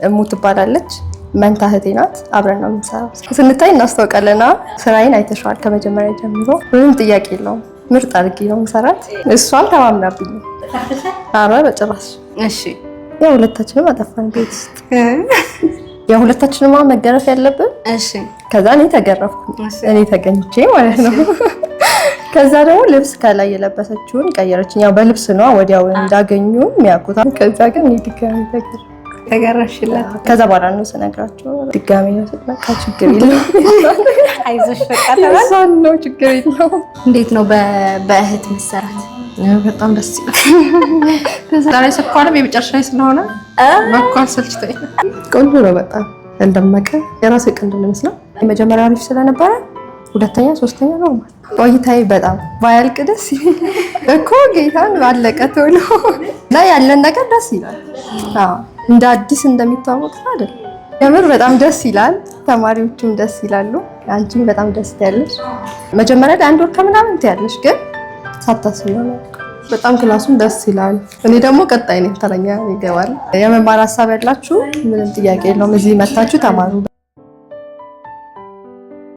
እሙ ትባላለች። መንታ እህቴ ናት። አብረን ነው የምንሰራው። ስንታይ እናስታውቃለና ስራዬን አይተሸዋል ከመጀመሪያ ጀምሮ። ምንም ጥያቄ የለውም። ምርጥ አድርጌ ነው የምሰራት። እሷም ተማምናብኝ። ኧረ በጭራሽ። እሺ። ያው ሁለታችንም አጠፋን ቤት ውስጥ። ያው ሁለታችንማ መገረፍ ያለብን። እሺ። ከዛ እኔ ተገረፍኩ፣ እኔ ተገኝቼ ማለት ነው። ከዛ ደግሞ ልብስ ከላይ የለበሰችውን ቀየረችኝ። ያው በልብስ ነው ወዲያው እንዳገኙ የሚያውቁት። ከዛ ግን እኔ ድጋሚ ተገረፍኩ። ተገረፍሽላት? ከዛ በኋላ ነው ስነግራቸው ድጋሚ ነው ስል በቃ ችግር የለውም። አይዞሽ በቃ። እሷን ነው ችግር የለውም። እንዴት ነው በእህት መሰራት? በጣም ደስ ይላል። ዛሬ ስኳርም የመጨረሻ ስለሆነ መኳር ሰልችቶኝ። ቆንጆ ነው በጣም ያልደመቀ የራሴ ቅንድ ነው ይመስላል። የመጀመሪያ አሪፍ ስለነበረ ሁለተኛ፣ ሶስተኛ normal። ቆይታዬ በጣም ባያልቅ ደስ ይለኛል እኮ ጌታን ባለቀ ቶሎ እና ያለን ነገር ደስ ይላል። አዎ እንደ አዲስ እንደሚተዋወቅ ሰው አይደል። የምር በጣም ደስ ይላል። ተማሪዎቹም ደስ ይላሉ። አንቺም በጣም ደስ ትያለሽ። መጀመሪያ ላይ አንድ ወር ከምናምን ትያለሽ፣ ግን ሳታስቢው ነው። በጣም class ኡም ደስ ይላል። እኔ ደግሞ ቀጣይ ነኝ፣ ተረኛ ይገባል። የመማር ሀሳብ ያላችሁ ምንም ጥያቄ የለውም። እዚህ መታችሁ ተማሩ።